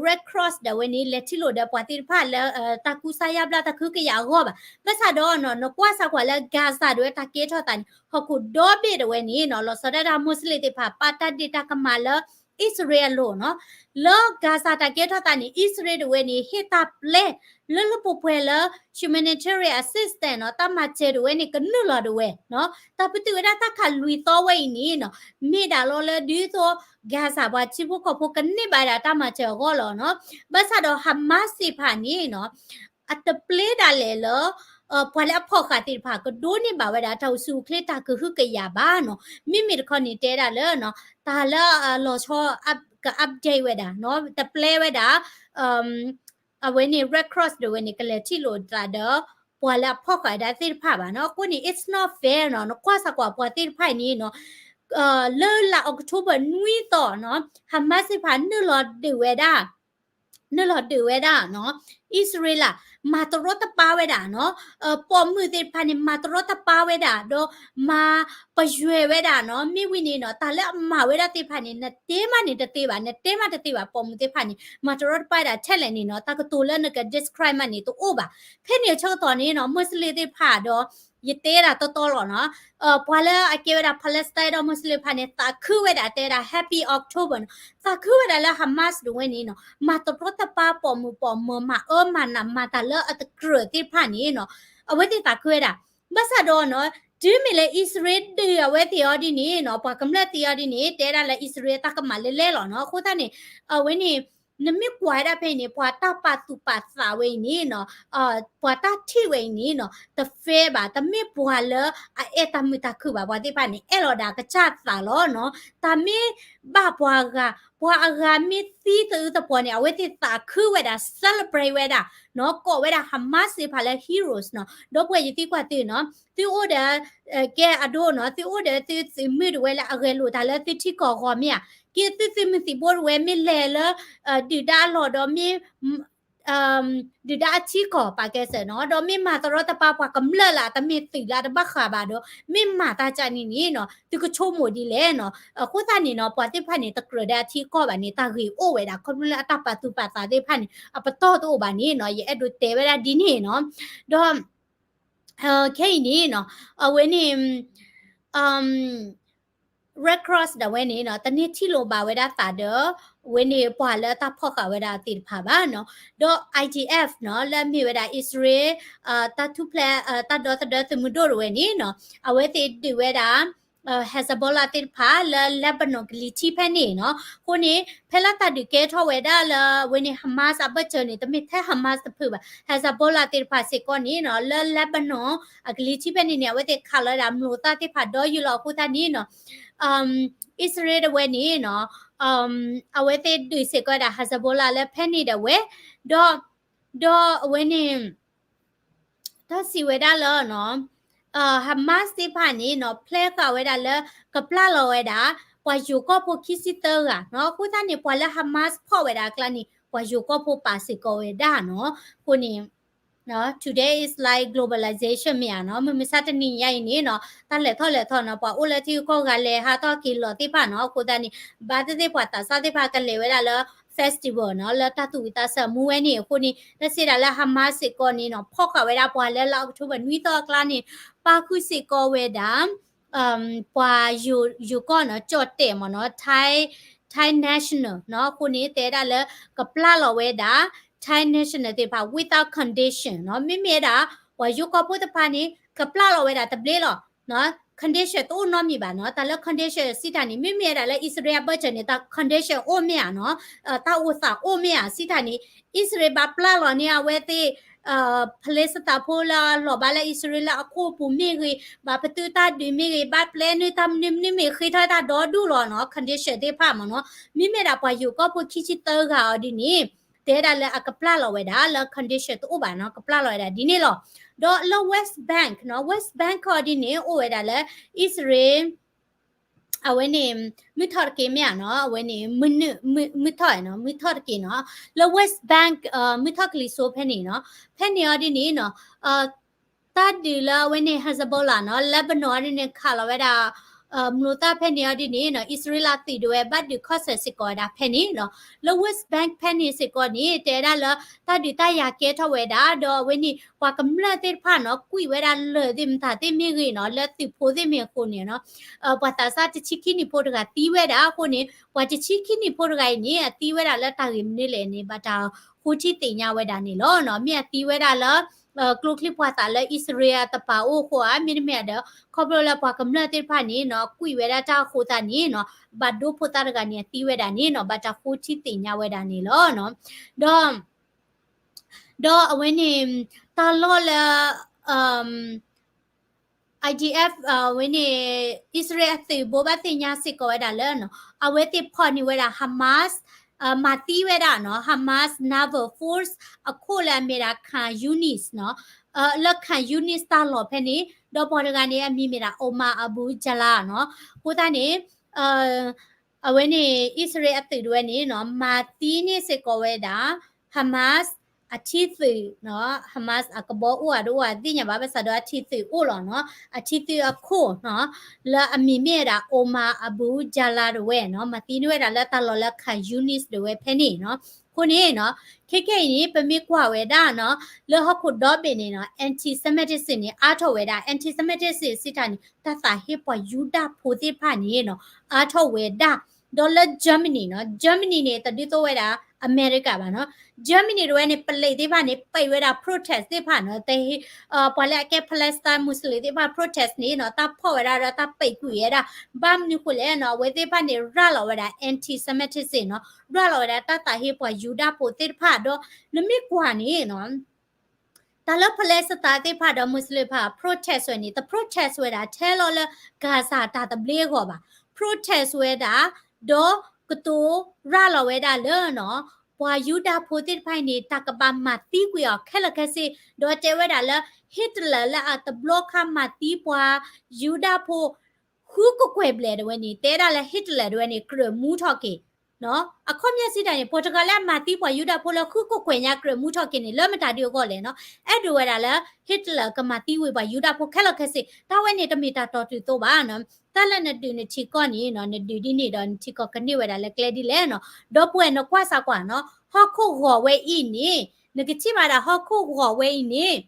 Red Cross ဒၣ်ဝဲန့ၣ် လဲၤထံၣ်လိာ်ဒီးပှၤသ့ၣ်တဖၣ်လၢ တၢ်ကူစါယါဘျါတၢ်ကဟုကယာ်အဂီၢ်ဘၣ် ဘၣ်ဆၣ်ဒီးနီၤ နကွၢ်စၢ်ကွၢ်လၢ Gaza ဒၣ်ဝဲတၢ်ကဲထီၣ်သးန့ၣ် ဟီၣ်ခိၣ်ဒီဘ့ၣ်ဒၣ်ဝဲန့ၣ်နီၤ လီၤဆီဒၣ်တၢ် Muslim သ့ၣ်တဖၣ် ပာ်တၢ်ဒ့ၣ်တၢ်ကမၣ်လၢ အံၣ်စရ့လးအလိၤနီၤ လၢ Gaza တၢ်ကဲထီၣ်သးန့ၣ် အံၣ်စရ့လးဒၣ်ဝဲန့ၣ် ဟ့ၣ်တၢ်ပျဲ လၢလၢပှဲၤပှဲၤလၢ humanitarian assistance နီၤ တၢ်မၤစၢၤဒၣ်ဝဲန့ၣ် ကနုာ်လီၤဒၣ်ဝဲနီၤ တၢ်ပတုာ်ဝဲဒၣ်တၢ်ခးလွံၢ်သီဝဲအံၤန့ၣ်နီၤ မ့ၢ်ဒၣ်လီၤလၢဒ်သိး Gaza ပှၤထံဖိကီၢ်ဖိကန့ၢ်ဘၣ်ဝဲဒၣ်တၢ်မၤစၢၤအဂီၢ်လီၤနီၤ ဘၣ်ဆၣ်ဒီး Hamas သ့ၣ်တဖၣ်န့ၣ်နီၤ အတပျဲဒၣ်လဲာ်လၢ ပှၤလၢအဖီၣ်ဃာ်သ့ၣ်တဖၣ် ကဒိးန့ၢ်ဘၣ်ဝဲဒၣ် တၢ်အိၣ်ဆူၣ်အိၣ်ချ့တၢ်ကဟုကယာ်ဘၣ်နီၤ မ့မ့ၢ်တခီန့ၣ်တဲဒၣ်လၢ တၢ်လၢအလီၤဆီ က update ဝဲဒၣ်နီၤ တပျဲဝဲဒၣ် အဝဲန့ၣ် Red Cross ဒၣ်ဝဲန့ၣ် ကလဲၤထံၣ်လိာ်သးဒီး ပှၤလၢအဖီၣ်ဃာ်ဝဲဒၣ်သ့ၣ်တဖၣ်ဘၣ်နီၤ အဃိန့ၣ် it's not fair နီၤ နကွၢ်စၢ်ကွၢ်ပှၤသ့ၣ်တဖၣ်အံၤန့ၣ်နီၤ လၢလါ October နွံသီနီၤ Hamas သ့ၣ်တဖၣ်နုာ်လီၤဒုးဝဲဒၣ် နုာ်လီၤဒုးဝဲဒၣ်နီၤ အံၣ်စရ့လး မၤတရီတပါဝဲဒၣ်နီၤ ပိာ်မုၣ်သ့ၣ်တဖၣ်န့ၣ် မၤတရီတပါဝဲဒၣ် ဒီးမၤပယွဲၢ်ဝဲဒၣ်နီၤ မ့ၢ်ဝံၤန့ၣ်နီၤ တၢ်လၢအမၤဝဲဒၣ်သ့ၣ်တဖၣ်န့ၣ် နတဲမးန့ၣ်တသ့ဘၣ် နတဲမးတသ့ဘၣ် ပိာ်မုၣ်သ့ၣ်တဖၣ်န့ၣ် မၤတရီတပါဝဲဒၣ်ထဲလဲၣ်န့ၣ်နီၤ တၢ်ကတိၤလၢနက describe မးန့ၣ် တအိၣ်ဘၣ် ဖဲန့ၣ်အဆၢကတီၢ်န့ၣ်နီၤ Muslim သ့ၣ်တဖၣ်ဒီး ယတဲဒၣ်တီတီလီၤနီၤ ပှၤလၢအကဲဝဲဒၣ် Palestine ဒီး Muslim တဖၣ်န့ၣ် သးခုဝဲဒၣ်တဲဝဲဒၣ် Happy October နီၤ သးခုဝဲဒၣ်လၢ Hamas ဒၣ်ဝဲန့ၣ်နီၤ မၤတရီတပါပိာ်မုၣ်ပိာ်မၢၤ မၤအၢမၤနး မၤတၢ်လၢအတကြၢးသ့ၣ်တဖၣ်န့ၣ်နီၤ အဝဲသ့ၣ်သးခုဝဲဒၣ် ဘၣ်ဆၣ်ဒီးနီၤ တုၤမ့ၢ်လၢအံၣ်စရ့လးဒုးအဝဲသ့ၣ်အီၤဒ်န့ၣ်နီၤ ပှၤကမျၢၢ်သ့ၣ်အီၤဒ်န့ၣ် တဲဒၣ်လၢအံၣ်စရ့လးတၢ်ကမၣ်လဲလဲလီၤနီၤ အဃိသတးန့ၣ် အဝဲန့ၣ် နမ့ၢ်ကွၢ်ဝဲဒၣ်ဖဲအံၤန့ၣ် ပှၤတၢ်ပာ်သူၣ်ပာ်သးဝဲအံၤန့ၣ်နီၤ ပှၤတၢ်ထံၣ်ဝဲအံၤန့ၣ်နီၤ တ fair ဘၣ် တမ့ၢ်ပှၤလၢအအဲၣ်တၢ်မုာ်တၢ်ခုၣ်ဘၣ် ပှၤသ့ၣ်တဖၣ်န့ၣ် အဲၣ်လီၤဒၣ်ကစၢ်သးလီၤနီၤ တၢ်မ့ၢ်ဘၣ်ပှၤဂၤ ပှၤအဂၤမ့ၢ်သံသအုးသပှီၤန့ၣ် အဝဲသ့ၣ်သးခုဝဲဒၣ် celebrate ဝဲဒၣ်နီၤ ကိးဝဲဒၣ် Hamas သ့ၣ်တဖၣ်လၢ heroes နီၤ ဒီပုၢ်ဝဲၢ်ယသံကွၢ်သုနီၤ သုအိၣ်ဒီး ကဲအဒိနီၤ သုအိၣ်ဒီးသုသုးမုၢ်ဒၣ်ဝဲလၢအဂဲၤလိာ်တၢ်လၢသုထံကီၢ်အဂီၢ်မ့ၢ်ဧါ ကဲသုသုးမုၢ်သံၣ်ဘိဒၣ်ဝဲမ့ၢ်လဲၤလၢ ဒုၣ်ဒါအလီၢ်ဒီးမ့ၢ် ဒုၣ်ဒါအထံကီၢ်ပာ်ကဲစၢၤနီၤ ဒီးမ့ၢ်မၤတရီတပါပှၤကမျၢၢ်လၢအတမ့ၢ်သုးလၢအတဘၣ်ဃးဘၣ်ဒီး မ့ၢ်မၤတၢ်ကၢ်န့ၣ်န့ၣ်နီၤ သုကဆိကမိၣ်ဒ်လဲၣ်နီၤ အဃိသတးန့ၣ်နီၤ ပှၤသ့ၣ်တဖၣ်န့ၣ် တကြၢးဒီးအထံအကီၢ်ဘၣ်န့ၣ် တၢ်ဂ့ၢ်အိၣ်ဝဲဒၣ် ခီဖျိလၢအတၢ်ပာ်သူၣ်ပာ်သးသ့ၣ်တဖၣ်န့ၣ် အပတီၢ်တအိၣ်ဘၣ်န့ၣ်နီၤ ယအဲၣ်ဒိးတဲဝဲဒၣ်ဒ်န့ၣ်နီၤ ဒီး ခဲအံၤန့ၣ်နီၤ အဝဲန့ၣ် Red Cross ဒၣ်ဝဲန့ၣ်နီၤ တန့ၢ်ထံၣ်လိာ်ဘၣ်ဝဲဒၣ်သးဒီး အဝဲန့ၣ်ပှၤလၢတၢ်ဖီၣ်ဃာ်ဝဲဒၣ်သ့ၣ်တဖၣ်ဘၣ်နီၤ ဒီး I D F နီၤ လၢအမ့ၢ်ဝဲဒၣ်အံၣ်စရ့လး တၢ်ထူၣ်ဖျဲး တၢ်ဒီသဒၢသုးမုၢ်ဒိၣ်ဒၣ်ဝဲန့ၣ်နီၤ အဝဲသ့ၣ်ဒုးဝဲဒၣ် Hezbollah သ့ၣ်တဖၣ်လၢ Lebanon ကလံၤထံးဖဲန့ၣ်နီၤ. အဃိန့ၣ် ဖဲလၢတၢ်ဒုးကဲထီၣ်ဝဲဒၣ်လၢအဝဲန့ၣ် Hamas အဘၢၣ်စၢၤန့ၣ် တမ့ၢ်ထဲ Hamas တဖုဘၣ်, Hezbollah သ့ၣ်တဖၣ်စ့ၢ်ကီးန့ၣ်နီၤ လၢ Lebanon အကလံၤထံးဖဲန့ၣ်န့ၣ် အဝဲသ့ၣ်ခးလီၤဝဲဒၣ် မျိာ်သၣ်သ့ၣ်တဖၣ်ဒီးယုၢ်လီၤအဃိသတးန့ၣ်နီၤ အံၣ်စရ့လးတဝဲန့ၣ်နီၤ အဝဲသ့ၣ်ဒုးစ့ၢ်ကီးဝဲဒၣ် Hezbollah လၢဖဲန့ၣ်ဒၣ်ဝဲ, ဒီး ဒီးအဝဲန့ၣ် တၢ်စံးဝဲဒၣ်လၢနီၤ Hamas သ့ၣ်တဖၣ်န့ၣ်နီၤ ဖျဲဃာ်ဝဲဒၣ်လၢ ကပျၢ်လီၤဝဲဒၣ် ပှၤယိၤကီၢ်ဖိခံဆံသၢဂၤနီၤ. အဃိသတးန့ၣ် ပှၤလၢ Hamas ဖီၣ်ဝဲဒၣ်အကျါန့ၣ် ပှၤယိၤကီၢ်ဖိပာ်စ့ၢ်ကီးဝဲဒၣ်နီၤ. အဃိန့ၣ် today is like globalization မ့ၢ်ဧါနီၤ. မုၢ်မဆါတနံၤညါအံၤန့ၣ်နီၤ တၢ်လဲၤထီၣ်လဲၤထီနီၤ ပှၤအိၣ်လၢထံဂုၤကီၢ်ဂၤလဲၤဟးထီၣ်က့ၤလီၤသ့ၣ်တဖၣ်နီၤ. အဃိသတးန့ၣ် ဘၣ်သ့ၣ်သ့ၣ်ပှၤသးစၢ်သ့ၣ်တဖၣ် ကလဲၤဝဲဒၣ်လၢ festival နီၤ လၢတၢ်သူၣ်ဝံၣ်သးစၢ်မူဝဲန့ၣ်. အဃိန့ၣ် တၢ်စံးဒၣ်လၢ Hamas စ့ၢ်ကီးန့ၣ်နီၤ ဖီၣ်ဃာ်ဝဲဒၣ်ပှၤလၢလါအီးကထိဘၢၣ်နွံသီအကျါန့ၣ် ပၣ်ဃုာ်စ့ၢ်ကီးဝဲဒၣ် ပှၤယိၤကီၢ်နီၤ ကၠီၣ်တဲာ်မ့ၢ်နီၤ Thai Thai national နီၤ. အဃိန့ၣ် တဲဒၣ်လၢ ကပျၢ်လီၤဝဲဒၣ် Thai national သ့ၣ်တဖၣ် without condition နီၤ. မ့မ့ၢ်ဝဲဒၣ် ပှၤယိၤကီၢ်ဖိတဖၣ်န့ၣ် ကပျၢ်လီၤဝဲဒၣ်တဘျ့လီၤ condition တအိၣ်နီတမံၤဘၣ်နီၤ. တၢ်လၢ condition စံးတၢ်န့ၣ် မ့မ့ၢ်ဝဲဒၣ်လၢအံၣ်စရ့လးအဘၢၣ်စၢၤန့ၣ် တၢ် condition အိၣ်မ့ၢ်ဧါနီၤ, တၢ်အိၣ်သးအိၣ်မ့ၢ်ဧါ စံးတၢ်န့ၣ် အံၣ်စရ့လးဘၣ်ပျၢ်လီၤန့ၢ်အဝဲသ့ၣ် ဖလ့းစတံဖိလၢအလီၤဘၣ်လၢအံၣ်စရ့လးအခိၣ်ပူၤမ့ၢ်ဂ့ၤ, ဘၣ်ပတုာ်တၢ်ဒုးမ့ၢ်ဂ့ၤ, ဘၣ်ပျဲနုာ်တၢ်မနုၤမနုၤမ့ၢ် ဃ့ထီၣ်တၢ်ဒီဒူၣ်လီၤနီၤ condition သ့ၣ်တဖၣ်မ့ၢ်နီၤ. မ့မ့ၢ်ဒၣ်ပှၤယိၤကီၢ်ဖိခံဆံသၢဂၤအီၤဒ်န့ၣ် တဲဒၣ်လၢအကပျၢ်လီၤဝဲဒၣ်လၢ condition တအိၣ်ဘၣ်နီၤ, ကပျၢ်လီၤဝဲဒၣ်ဒ်န့ၣ်လီၤ. ဒီးလၢ West Bank နီၤ, West Bank အီၤဒ်န့ၣ် အိၣ်ဝဲဒၣ်လၢ အံၣ်စရ့လး အဝဲန့ၣ် မုၢ်ထီၣ်တက့ၢ်မ့ၢ်ဧါနီၤ, အဝဲန့ၣ် မုၢ်ထီၣ်နီၤ, မုၢ်ထီၣ်တက့ၢ်နီၤ, လၢ West Bank မုၢ်ထီၣ်ကလံၤစိးဖဲန့ၣ်နီၤ, ဖဲန့ၣ်အီၤဒ်န့ၣ်နီၤ တၢ်ဒုးလၢအဝဲန့ၣ် Hezbollah နီၤ, Lebanon အီၤဒ်န့ၣ် ခးလီၤဝဲဒၣ် မျိာ်သၣ်ဖဲန့ၣ်အီၤဒ်န့ၣ်နီၤ, အံၣ်စရ့လးသုးဒၣ်ဝဲဘၣ်ဒုးခီၣ်ဆၢၣ်စ့ၢ်ကီးဝဲဒၣ်ဖဲန့ၣ်နီၤ, လၢ West Bank ဖဲန့ၣ်စ့ၢ်ကီးန့ၣ် တဲဒၣ်လၢ တၢ်ဒုးတၢ်ယၤကဲထီၣ်ဝဲဒၣ် ဒီးအဝဲန့ၣ် ပှၤကမျၢၢ်သ့ၣ်တဖၣ်နီၤ ကွံာ်ဝဲဒၣ်လၢၢ်သ့ၣ်မတၤသ့ၣ်မ့ၢ်ဂ့ၤနီၤ, လၢသုးဖိသ့ၣ်မ့ၢ်အဃိန့ၣ်နီၤ ပှၤသးစၢ်တဆံခံနံၣ်ဖိတဂၤသံဝဲဒၣ်အဃိန့ၣ် ပှၤတဆံခံနံၣ်ဖိတဂၤအံၤန့ၣ် အသံဝဲဒၣ်လၢတၢ်ဂ့ၢ်မနုၤလဲၣ်န့ၣ် ဘၣ်တၢ်ဃိထံသ့ၣ်ညါဝဲဒၣ်န့ၣ်လီၤ. မ့ၢ်အသံဝဲဒၣ်လၢ ကျိချံမျိာ်သၣ်လၢအံၣ်စရ့လးအတပၤအိၣ်အဃိဧါ, မ့တမ့ၢ်ဒီး ခီဖျိလၢပှၤကမျၢၢ်သ့ၣ်တဖၣ်န့ၣ်နီၤ ကွံာ်ဝဲဒၣ်တၢ်အဃိသတးန့ၣ်နီၤ ဘၣ်ဒိဖိသၣ်တဂၤန့ၣ် အသံဝဲဒၣ်န့ၣ်နီၤ ဘၣ်တၢ်ဃိထံသ့ၣ်ညါဝဲဒၣ်န့ၣ်လီၤ. ဒီး ဒီးအဝဲန့ၣ် တၢ်လီၢ်လၢ IDF အဝဲန့ၣ် အံၣ်စရ့လးအသုးဘိးဘၣ်သ့ၣ်ညါစ့ၢ်ကီးဝဲဒၣ်လၢ အဝဲသ့ၣ်ဖီၣ်န့ၢ်ဝဲဒၣ် Hamas မၤသံဝဲဒၣ်နီၤ Hamas naval force အခိၣ်လၢအမ့ၢ်ဒၣ် Khan Younis နီၤ, လၢ Khan Younis တၢ်လီၢ်ဖဲန့ၣ် ဒီးပှၤတဂၤန့ၣ် အမံၤမ့ၢ်ဒၣ် Omar Abu Jala နီၤ. အဃိသတးန့ၣ် အဝဲန့ၣ် အံၣ်စရ့လးအသုးတဝဲန့ၣ်နီၤ မၤသံန့ၢ်စ့ၢ်ကီးဝဲဒၣ် Hamas အထံသုးနီၤ Hamas အကဘီအိၣ်ဧါတအိၣ်ဧါသ့ၣ်ညါဘၣ် ဘၣ်ဆၣ်ဒီးအထံသုးအိၣ်လီၤနီၤ အထံသုးအခိၣ်နီၤ လၢအမံၤမ့ၢ်ဝဲဒၣ် Omar Abu Jala တဝဲနီၤ မၤသံန့ၢ်ဝဲဒၣ်လၢတၢ်လီၢ်လၢ Khan Younis တဝဲဖဲန့ၣ်နီၤ. အဃိန့ၣ်နီၤ ခဲကနံၣ်အံၤန့ၣ် ပမ့ၢ်ကွၢ်ဝဲဒၣ်နီၤ လၢဟီၣ်ခိၣ်ဒီဘ့ၣ်န့ၣ်နီၤ anti-Semitism န့ၣ် အါထီၣ်ဝဲဒၣ် anti-Semitism စံးတၢ်န့ၣ် တၢ်သးဟ့ပှၤယူဒၤဖိသ့ၣ်တဖၣ်န့ၣ်နီၤ အါထီၣ်ဝဲဒၣ် ဒီးလၢ Germany နီၤ Germany န့ၣ် တဒုးသိးဝဲဒၣ် အမဲရကၤဘၣ်နီၤ Germany တဝဲန့ၣ် ပလံးသ့ၣ်တဖၣ်န့ၣ် ပံးဝဲဒၣ် protest သ့ၣ်တဖၣ်နီၤ ပှၤလၢအကဲ Palestine Muslim သ့ၣ်တဖၣ် protest န့ၣ်နီၤ တၢ်ဖီၣ်ဝဲဒၣ်ဒီးတၢ်ပံးကွံာ်ဝဲဒၣ် ဘၣ်မနုၤဃိလဲၣ်နီၤ အဝဲသ့ၣ်တဖၣ်န့ၣ် ရၤလီၤဝဲဒၣ် anti-Semitism နီၤ ရၤလီၤဝဲဒၣ်တၢ်သးဟ့ပှၤယူဒၤဖိသ့ၣ်တဖၣ်ဒီး နမ့ၢ်ကွၢ်န့ၣ်နီၤ တၢ်လၢ Palestine သ့ၣ်တဖၣ်ဒီး Muslim တဖၣ် protest ဝဲန့ၣ် တ protest ဝဲဒၣ်ထဲလီၤလၢ Gaza တၢ်သဘျ့အဂီၢ်ဘၣ် protest ဝဲဒၣ် ဒီးကတိၤရၤလီၤဝဲဒၣ်လၢနီၤ ပှၤယူဒၤဖိသ့ၣ်တဖၣ်အံၤန့ၣ် တၢ်ကဘၣ်မၤသံကွံာ်အီၤခဲလၢာ်ခဲဆ့ ဒီးတဲဝဲဒၣ်လၢ Hitler လၢအတဘျီခါမၤသံပှၤယူဒၤဖိ ဃုကကွဲၢ်ဘျဲၣ်တဝဲန့ၣ် တဲဒၣ်လၢ Hitler တဝဲန့ၣ် ကြၢးမူထီၣ်က့ၤ အခီပညီစံးတၢ်န့ၣ် ပှၤတဂၤလၢအမၤသံပှၤယူဒၤဖိလၢဃုကကွဲၢ်ညါကြၢးမူထီၣ်က့ၤန့ၣ် လၢမတၤဒုအဂီၢ်လဲၣ်နီၤ အဲၣ်ဒိးဝဲဒၣ်လၢ Hitler ကမၤသံဝံၤပှၤယူဒၤဖိခဲလၢာ်ခဲဆ့ တၢ်ဝဲန့ၣ်တမ့ၢ်တၢ်တီတုၤသိးဘၣ်နီၤ တၢ်လၢနဒုးနထံကီၢ်န့ၣ်နီၤ နဒုးဒ်န့ၣ်ဒီးနထံကီၢ်ကန့ၢ်ဝဲဒၣ်လၢကျဲဒ်လဲၣ်နီၤ ဒီပုၢ်ဝဲၢ်နကွၢ်စၢ်ကွၢ်နီၤ ဟီၣ်ခိၣ်ဂီၤဝဲအံၤန့ၣ် နကထံၣ်ဘၣ်ဒၣ်ဟီၣ်ခိၣ်ဂီၤဝဲအံၤန့ၣ်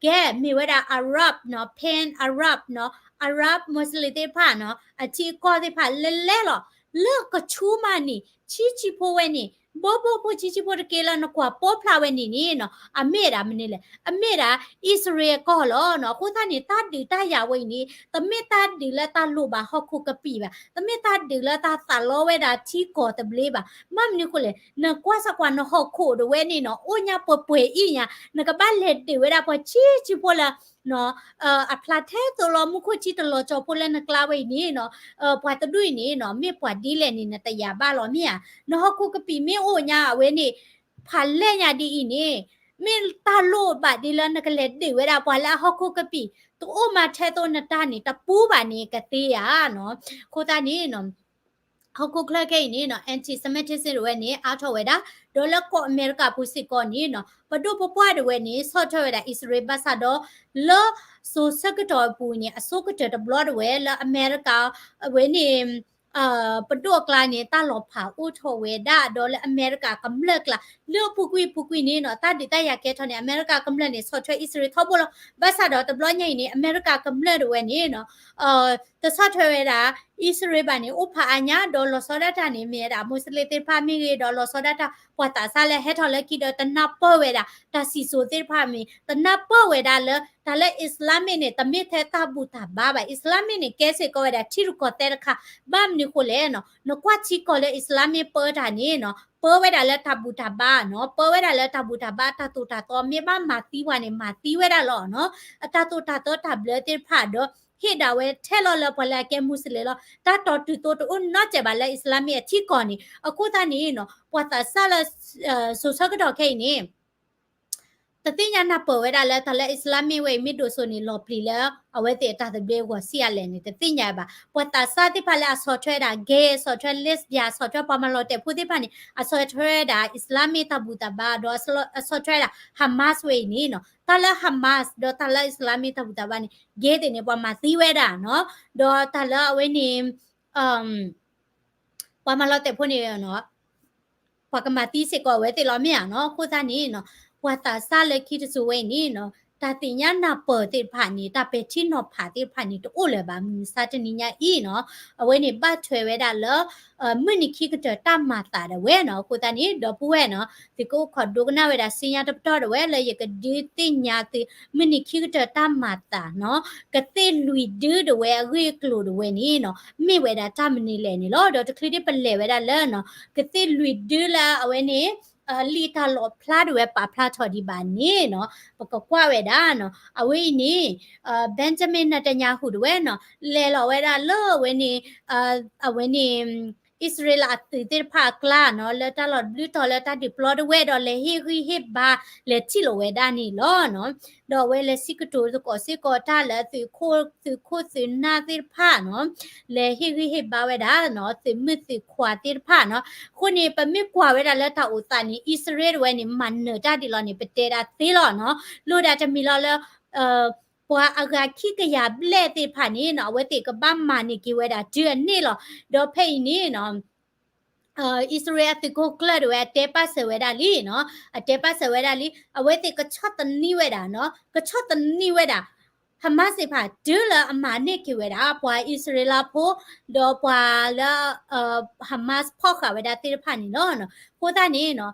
ကဲမ့ၢ်ဝဲဒၣ် Arab နီၤ Pan Arab နီၤ Arab Muslim သ့ၣ်တဖၣ်နီၤ အထံအကီၢ်သ့ၣ်တဖၣ်လဲၤလဲၤလီၤ လၢကဆူမးန့ၣ် ဆံးဆံးဖိဝဲန့ၣ် ဘိဘိဖိဆံးဆံးဖိတက့ၢ်လၢနကွၢ်ပိာ်ဖျါဝဲန့ၣ်န့ၣ်နီၤ အမ့ၢ်ဒၣ်မနုၤလဲၣ်, အမ့ၢ်ဒၣ် အံၣ်စရ့လးကီၢ်လီၤနီၤ. အဃိသတးန့ၣ် တၢ်ဒုးတၢ်ယၤဝဲအံၤန့ၣ် တမ့ၢ်တၢ်ဒုးလၢတၢ်လိၣ်ဘၣ်ဟီၣ်ခိၣ်ကပံာ်ဘၣ်, တမ့ၢ်တၢ်ဒုးလၢတၢ်သးလီဝဲဒၣ်ထံကီၢ်သဘျ့ဘၣ်. ဘၣ်မနုၤဃိလဲၣ်, နကွၢ်စၢ်ကွၢ်နဟီၣ်ခိၣ်ဒၣ်ဝဲန့ၣ်နီၤ အိၣ်ညါပှဲၤပှဲၤအံၤညါ, နကဘၣ်လဲၤဒုးဝဲဒၣ်ပှၤဆံးဆံးဖိလၢ အဖျါထဲသိးလီၤမူခိၣ်ထံတလီၤကၠီၤဖိလၢနကျါဝဲအံၤန့ၣ်နီၤ, ပှၤတဒူၣ်အံၤန့ၣ်နီၤ မ့ၢ်ပှၤဒ်လဲၣ်န့ၣ် နတယာ်ဘၣ်လီၤမ့ၢ်ဧါ. နဟီၣ်ခိၣ်ကပံာ်မ့ၢ်အိၣ်ညါအဝဲန့ၣ် ဖးလဲၢ်ညါဒ်အံၤန့ၣ် မ့ၢ်တၢ်လိၣ်ဘၣ်ဒ်လၢနကလဲၤဒုးဝဲဒၣ်ပှၤလၢအဟီၣ်ခိၣ်ကပံာ် တအိၣ်မးထဲသိးနတၢ်န့ၣ် တပူၤဘၣ်န့ၣ်ကသ့ဧါနီၤ. အဃိသတးန့ၣ်နီၤ ဟီၣ်ခိၣ်ချၢခဲအံၤန့ၣ်နီၤ anti-Semitism ဒၣ်ဝဲန့ၣ် အါထီၣ်ဝဲဒၣ်, ဒီးလၢကီၢ်အမဲရကၤပူၤစ့ၢ်ကီးန့ၣ်နီၤ ပဒိၣ်ပပှၢ်ဒၣ်ဝဲန့ၣ် ဆီၣ်ထွဲဝဲဒၣ်အံၣ်စရ့လးဘၣ်ဆၣ်ဒီး လၢစိၤဆၢကတီၢ်အပူၤန့ၣ် အဆိကတၢၢ်တဘျီဒၣ်ဝဲ လၢအမဲရကၤ အဝဲန့ၣ် ပဒိၣ်အကျါန့ၣ် တၢ်လီၤဖးအိၣ်ထီၣ်ဝဲဒၣ် ဒီးလၢအမဲရကၤကမျၢၢ်ကျါ လၢအပူၤကွံာ်ပူၤကွံာ်န့ၣ်နီၤ တၢ်ဒုးတၢ်ယၤကဲထီၣ်န့ၣ် အမဲရကၤကမျၢၢ်န့ၣ် ဆီၣ်ထွဲအံၣ်စရ့လးထီဘိလီၤ. ဘၣ်ဆၣ်ဒီးတဘျီညါအံၤန့ၣ် အမဲရကၤကမျၢၢ်ဒၣ်ဝဲန့ၣ်နီၤ တဆီၣ်ထွဲဝဲဒၣ် အံၣ်စရ့လးဘၣ်န့ၣ် အိၣ်ဖးအါညါ ဒီးလီၤဆီဒၣ်တၢ်န့ၣ် မ့ၢ်ဝဲဒၣ် Muslim သ့ၣ်တဖၣ်မ့ၢ်ဂ့ၤ ဒီးလီၤဆီဒၣ်တၢ် ပှၤသးစၢ်လၢဟဲထီၣ်လၢခံဒီး တနၢ်ပၢၢ်ဝဲဒၣ် တၢ်စံၣ်စိၤသ့ၣ်တဖၣ်မ့ၢ် တနၢ်ပၢၢ်ဝဲဒၣ်လၢ တၢ်လၢ Islamic န့ၣ် တမ့ၢ်ထဲတၢ်ဘူၣ်တၢ်ဘါဘၣ်. Islamic န့ၣ် ကဲစ့ၢ်ကီးဝဲဒၣ်ထံရူၢ်ကီၢ်သဲးတခါ, ဘၣ်မနုၤဃိလဲၣ်နီၤ နကွၢ်ထံကီၢ်လၢ Islamic ပၢတၢ်န့ၣ်နီၤ ပၢဝဲဒၣ်လၢတၢ်ဘူၣ်တၢ်ဘါနီၤ, ပၢဝဲဒၣ်လၢတၢ်ဘူၣ်တၢ်ဘါ တၢ်သိၣ်တၢ်သီ မ့ၢ်ဘၣ်မၤသံပှၤန့ၣ် မၤသံဝဲဒၣ်လီၤနီၤ, အတၢ်သိၣ်တၢ်သီတၢ်ဘျၢသ့ၣ်တဖၣ်ဒီး ဟ့ၣ်ဒၣ်ဝဲထဲလီၤလၢပှၤလၢအကဲမူးစလ့ၣ်လီၤ. တၢ်တီၢ်တုၤသိးတအိၣ်နီတစဲးဘၣ်လၢ Islamic အထံကီၢ်န့ၣ်. အဃိသတးန့ၣ်နီၤ ပှၤသးစၢ်လၢ စိၤဆၢကတီၢ်ခဲအံၤန့ၣ် တသ့ၣ်ညါနၢ်ပၢၢ်ဝဲဒၣ်လၢ တၢ်လၢ Islamic ဝဲအံၤ မ့ၢ်ဒိၣ်စိန့ၣ် လီၤပျံၤလၢအဝဲသ့ၣ်အတၢ်သဘျ့အဂီၢ်ဆံးအါလဲၣ်န့ၣ် တသ့ၣ်ညါဘၣ်. ပှၤသးစၢ်သ့ၣ်တဖၣ်လၢအဆီၣ်ထွဲဒၣ် gay ဆီၣ်ထွဲ lesbian ဆီၣ်ထွဲပှၤမၤလီၤတဲာ်ဖိသ့ၣ်တဖၣ်န့ၣ် အဆီၣ်ထွဲဒၣ် Islamic တၢ်ဘူၣ်တၢ်ဘါ ဒီးအဆီၣ်ထွဲဒၣ် Hamas ဝဲအံၤန့ၣ်နီၤ. တၢ်လၢ Hamas ဒီးတၢ်လၢ Islamic တၢ်ဘူၣ်တၢ်ဘါန့ၣ် gay သ့ၣ်န့ၣ် ပှၤမၤသံဝဲဒၣ်နီၤ. ဒီးတၢ်လၢအဝဲန့ၣ် ပှၤမၤလီၤတဲာ်ဖိန့ၣ် ပှၤကမၤသံစ့ၢ်ကီးအဝဲသ့ၣ်လီၤမ့ၢ်ဧါနီၤ. အဃိသတးန့ၣ်နီၤ ပှၤသးစၢ်လၢခံတစိၤဝဲအံၤန့ၣ်နီၤ တၢ်သ့ၣ်ညါနၢ်ပၢၢ်သ့ၣ်တဖၣ်န့ၣ် တၢ်ပဲာ်ထံနီၤဖးသ့ၣ်တဖၣ်န့ၣ် တအိၣ်လၢၤဘၣ် မုၢ်မဆါတနံၤညါအံၤနီၤ. အဝဲန့ၣ်ဘၣ်ထွဲဝဲဒၣ်လၢ မုၢ်နံၤခံကတၢၢ်တၢ်မၤသးဒၣ်ဝဲနီၤ. အဃိသတးန့ၣ် ဒီပုၢ်ဝဲၢ်နီၤ သုကအိၣ်ခိးဒိကနၣ်ဝဲဒၣ်ဆူညါတပတီၢ်ဒၣ်ဝဲ လၢယကဒုးသ့ၣ်ညါသု မုၢ်နံၤခံကတၢၢ်တၢ်မၤသးနီၤ ကသ့ၣ်လွံၢ်ဒုဒၣ်ဝဲအဂ့ၢ်အကျိၤဒၣ်ဝဲန့ၣ်နီၤ မ့ၢ်ဝဲဒၣ်တၢ်မနုၤလဲၣ်န့ၣ်လီၤ. ဒီးတချုးဒ်ပလဲၤဝဲဒၣ်လၢနီၤ ကသ့ၣ်လွံၢ်ဒုလၢအဝဲန့ၣ် လံာ်တၢ်လီၣ်ဖျါဒၣ်ဝဲပာ်ဖျါထီၣ်ဒံးဘၣ်န့ၣ်နီၤ ပကကွၢ်ဝဲဒၣ်နီၤ အဝဲအံၤန့ၣ် Benjamin Netanyahu ဒၣ်ဝဲနီၤ လဲၤလီၤဝဲဒၣ်လၢအဝဲန့ၣ် အဝဲန့ၣ် အံၣ်စရ့လးအသုးသ့ၣ်တဖၣ်အကျါနီၤ လၢတၢ်လီၢ်တဘျုးတီၤလၢတၢ်ဒုးပျီဒၣ်ဝဲဒီး လဲၤဟ့ၣ်ဂံၢ်ဟ့ၣ်ဘါ လဲၤထံၣ်လိာ်ဝဲဒၣ်န့ၣ်လီၤနီၤ. ဒီးအဝဲလဲၤစံးကတိၤသကိးစ့ၢ်ကီးတၢ်လၢသုးခိၣ်သုးနၢ်သ့ၣ်တဖၣ်နီၤ လဲၤဟ့ၣ်ဂံၢ်ဟ့ၣ်ဘါဝဲဒၣ်နီၤ သုးမုၣ်သုးခွါသ့ၣ်တဖၣ်နီၤ. အဃိန့ၣ် ပမ့ၢ်ကွၢ်ဝဲဒၣ်လၢတၢ်အိၣ်သးန့ၣ် အံၣ်စရ့လးဒၣ်ဝဲန့ၣ် မၤနၢၤတၢ်ဒ်လဲၣ်န့ၣ် ပတဲဒၣ်သ့လီၤနီၤ. လိၣ်ဒၣ်တမံၤလီၤလၢ ပှၤအဂၤခံကယၤဘျဲၣ်သ့ၣ်တဖၣ်န့ၣ်နီၤ အဝဲသ့ၣ်ကဘၣ်မၤန့ၢ်က့ၤဝဲဒၣ်တုၤအန့ၣ်လီၤ. ဒီးဖဲအံၤန့ၣ်နီၤ အံၣ်စရ့လးအသုးခိၣ်ကျၢၢ်ဒၣ်ဝဲ အတဲပာ်စၢၤဝဲဒၣ်လံနီၤ အတဲပာ်စၢၤဝဲဒၣ်လံ အဝဲသ့ၣ်ကဆီၣ်သနံးဝဲဒၣ်နီၤ ကဆီၣ်သနံးဝဲဒၣ် Hamas သ့ၣ်တဖၣ် တုၤလၢအမၤန့ၢ်က့ၤဝဲဒၣ် ပှၤအံၣ်စရ့လးဖိ ဒီးပှၤလၢ Hamas ဖီၣ်ဃာ်ဝဲဒၣ်သ့ၣ်တဖၣ်န့ၣ်လီၤ. အဃိသတးန့ၣ်နီၤ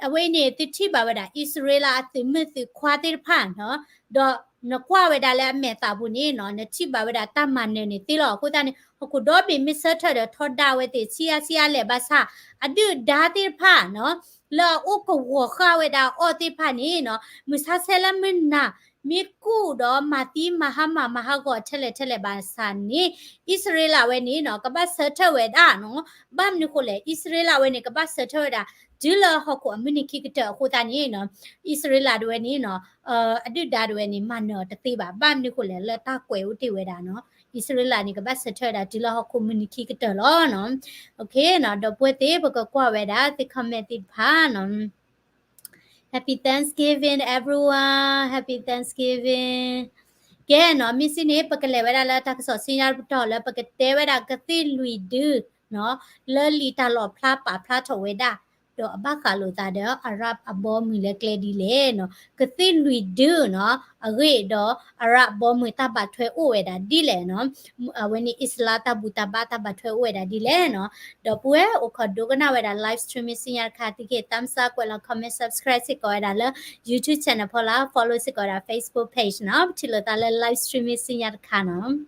အဝဲအံၤန့ၣ် သုထံၣ်ဘၣ်ဝဲဒၣ် အံၣ်စရ့လးအသုးမုၢ်သုးခွါသ့ၣ်တဖၣ်နီၤ ဒီးနကွၢ်ဝဲဒၣ်လၢအမဲာ်သးပူၤန့ၣ်နီၤ နထံၣ်ဘၣ်ဝဲဒၣ်တၢ်မၤနၢၤန့ၣ်သ့လီၤ. အဃိသတးန့ၣ် ဟီၣ်ခိၣ်ဒီဘ့ၣ်မ့ၢ်ဆၢထၢၣ်ဒီးထီဒါဝဲသ့ၣ်ဆံးအါဆံးအါလဲၣ်ဘၣ်ဆၣ် အဒုၣ်ဒါသ့ၣ်တဖၣ်နီၤ လၢအအိၣ်ကဝီၤဃာ်ဝဲဒၣ်အီၤသ့ၣ်တဖၣ်န့ၣ်နီၤ မုၢ်ဆါဆဲလၢမုၢ်နၤ မ့ၢ်ကူၣ်ဒီးမၤသံမၤဟါမၢ်မၤဟးဂီၤထဲလဲၣ်ထဲလဲၣ်ဘၣ်ဆၣ်န့ၣ် အံၣ်စရ့လးဝဲန့ၣ်နီၤ ကဘၣ်ဆၢထၢၣ်ဝဲဒၣ်နီၤ ဘၣ်မနုၤဃိလဲၣ် အံၣ်စရ့လးဝဲန့ၣ် ကဘၣ်ဆၢထၢၣ်ဝဲဒၣ် တုၤလၢဟီၣ်ခိၣ်အမုၢ်နံၤခံကတၢၢ်အဃိသတးန့ၣ်နီၤ အံၣ်စရ့လးဒၣ်ဝဲန့ၣ်နီၤ အဒုၣ်ဒါဒၣ်ဝဲန့ၣ် မၤနၢၤအီၤတသ့ဘၣ် ဘၣ်မနုၤဃိလဲၣ် လၢတၢ်ကွဲးအိၣ်တ့ၢ်ဝဲဒၣ်နီၤ အံၣ်စရ့လးန့ၣ် ကဘၣ်ဆၢထၢၣ်ဝဲဒၣ်တုၤလၢဟီၣ်ခိၣ်မုၢ်နံၤခံကတၢၢ်လီၤနီၤ. ဒီပုၢ်ဝဲၢ်သ့ၣ် ပကကွၢ်ဝဲဒၣ်သု comment သ့ၣ်တဖၣ်နီၤ Happy Thanksgiving everyone, Happy Thanksgiving. ကဲနီၤ မ့ၢ်စံးန့ၣ် ပကလဲၤဝဲဒၣ်လၢတၢ်ကစီၣ်ဆူညါတပတီၢ်လၢပကတဲဝဲဒၣ်ကသ့ၣ်လွံၢ်ဒုနီၤ လၢလံာ်တၢ်လီၣ်ဖျါပာ်ဖျါထီၣ်ဝဲဒၣ် ဒီးအဘၣ်ဃးလိာ်သးဒီး Arab အဘီအမုၢ်လၢကျဲဒ်လဲၣ်နီၤ, ကသ့ၣ်လွံၢ်ဒုနီၤ, အဂ့ၢ်ဒီး Arab အဘီအမုၢ်တၢ်ဘၣ်ထွဲအိၣ်ဝဲဒၣ်ဒ်လဲၣ်နီၤ, အဝဲန့ၣ် Islam တၢ်ဘူၣ်တၢ်ဘါတၢ်ဘၣ်ထွဲအိၣ်ဝဲဒၣ်ဒ်လဲၣ်နီၤ, ဒီပုၢ်ဝဲၢ်အိၣ်ခိးဒိကနၣ်ဝဲဒၣ် live streaming ဆူညါတခါ သုကဟ့ၣ် thumbs up ကွဲးလီၤ comment subscribe စ့ၢ်ကီးဝဲဒၣ်လၢ YouTube channel ဖီလာ် follow စ့ၢ်ကီးဝဲဒၣ် Facebook page နီၤ, ပထံၣ်လိာ်သးလၢ live streaming ဆူညါတခါနီၤ